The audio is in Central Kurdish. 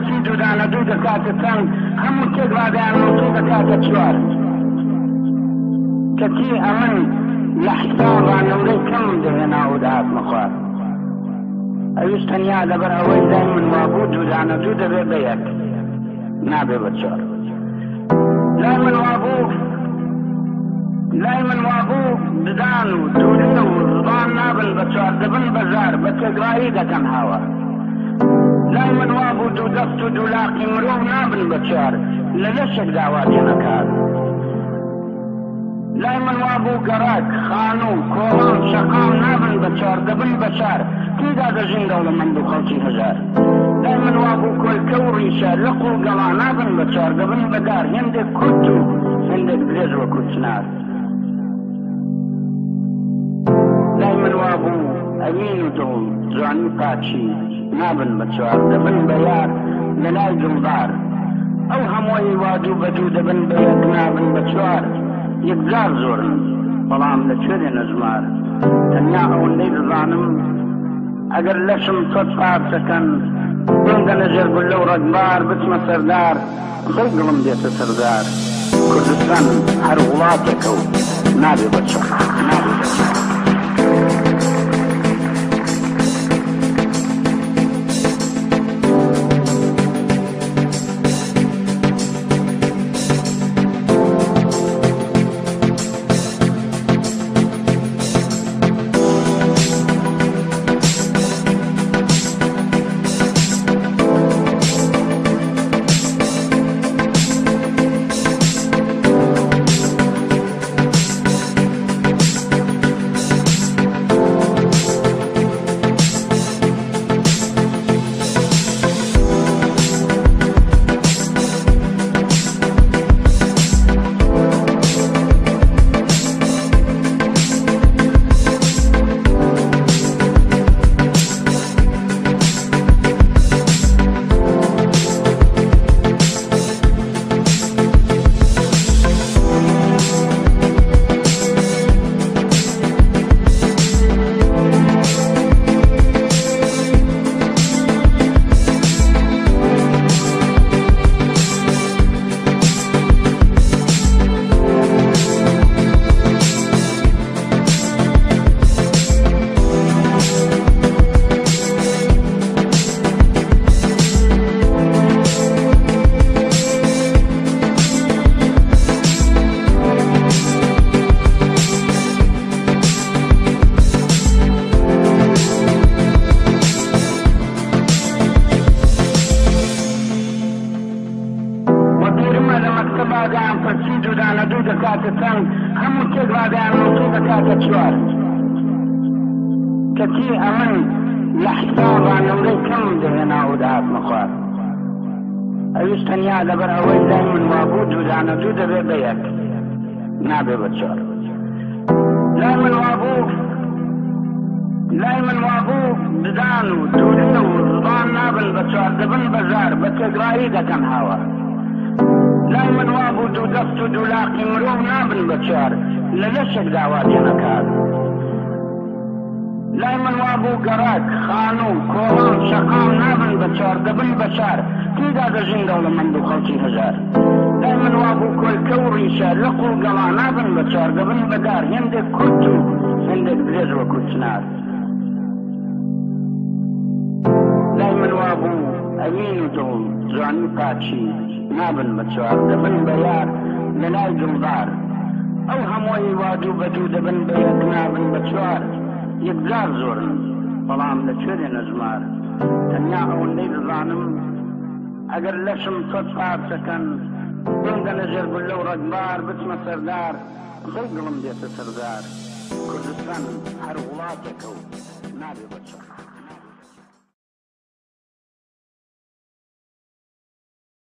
پرسی دوو دانە دوو دەکاتە چەند، هەموو تێکڕا دەیاننووسی دەکاتە چوار. کەچی ئەمن لە حسابا نمرەی کەمم دەهێنا و دەهاتمە خوار. ئەویش تەنیا لەبەر ئەوەی لای من وابوو دوو دانە دوو دەبێ بە یەک، نابێ بە چوار. لای من وابوو لای من وابوو ددان و دوو و زبان نابن بە چوار، دەبن بە زار، بە تێکڕایی دەکەن هاوار. لای من وابوو دوو دەست و دوو لاقی مرۆڤ نابن بە چوار، لە لەشێکدا وا دێنە کار. لای من وابوو گەڕەک، خانوو، کۆڵان، شەقام نابن بە چوار، دەبن بە شار، تێیدا دەژین دەوڵەمەند و خەڵکی هەژار. لای من وابوو کۆلکە و ڕیشە، لق و گەڵا نابن بە چوار، دەبن بە دار، هێندێک کورت و هێندێک درێژ وەکوو چنار. لای من وابوو ئەوین و دڵ، جوانی و پاکی نابن بە چوار، دەبن بە یار لە لای دڵدار. ئەو هەمووەی وا دوو بە دوو دەبن بە یەک نابن بە چوار، یەکجار زۆرن بەڵام لە کوێ دێنە ژمار؟ تەنیا ئەوەندەی دەزانم ئەگەر لەشم سەد پارچە کەن، بمدەنە ژێر گوللە و ڕەگبار، بچمە سەر دار، دڵ دڵم دێتە سەر زار. کوردستان هەر وڵاتێکە و نابێ بە چڕ، نابێ بە چڕ. وەبیرمە لە مەکتەبا دەیان پرسی دوو دانە دوو دەکاتە چەند، هەموو تێکڕا دەیاننووسی دەکاتە چوار. کەچی ئەمن لە حسابا نمرەی کەمم دەهێنا و دەهاتمە خوار. ئەویش تەنیا لەبەر ئەوەی لای من وابوو دوو دانە دوو دەبێ بە یەک، نابێ بە چوار. لای من وابوو لای من وابوو ددان و دوو لێو و زبان نابن بە چوار، دەبن بە زار، بە تێکڕایی دەکەن هاوار. لای من وابوو دوو دەست و دوو لاقی مرۆڤ نابن بە چوار، لە لەشێکدا وا دێنە کار. لای من وابوو گەڕەک، خانوو، کۆڵان، شەقام نابن بە چوار، دەبن بە شار، تێیدا دەژین دەوڵەمەند و خەڵکی هەژار. لای من وابوو کۆلکە و ڕیشە، لق و گەڵا نابن بە چوار، دەبن بە دار، هێندێک کورت و هێندێک درێژ وەکوو چنار. لای من وابوو ئەوین و دڵ، جوانی و پاکی نابن بە چوار، دەبن بە یار لە لای دڵدار. ئەو هەمووەی وا دوو بە دوو دەبن بە یەک نابن بە چوار، یەکجار زۆرن بەڵام لە کوێ دێنە ژمار؟ تەنیا ئەوەندەی دەزانم ئەگەر لەشم سەد پارچە کەن، بمدەنە ژێر گوللە و ڕەگبار، بچمە سەر دار، دڵ دڵم دێتە سەر زار. کوردستان هەر وڵاتێکە و نابێ بە چڕ.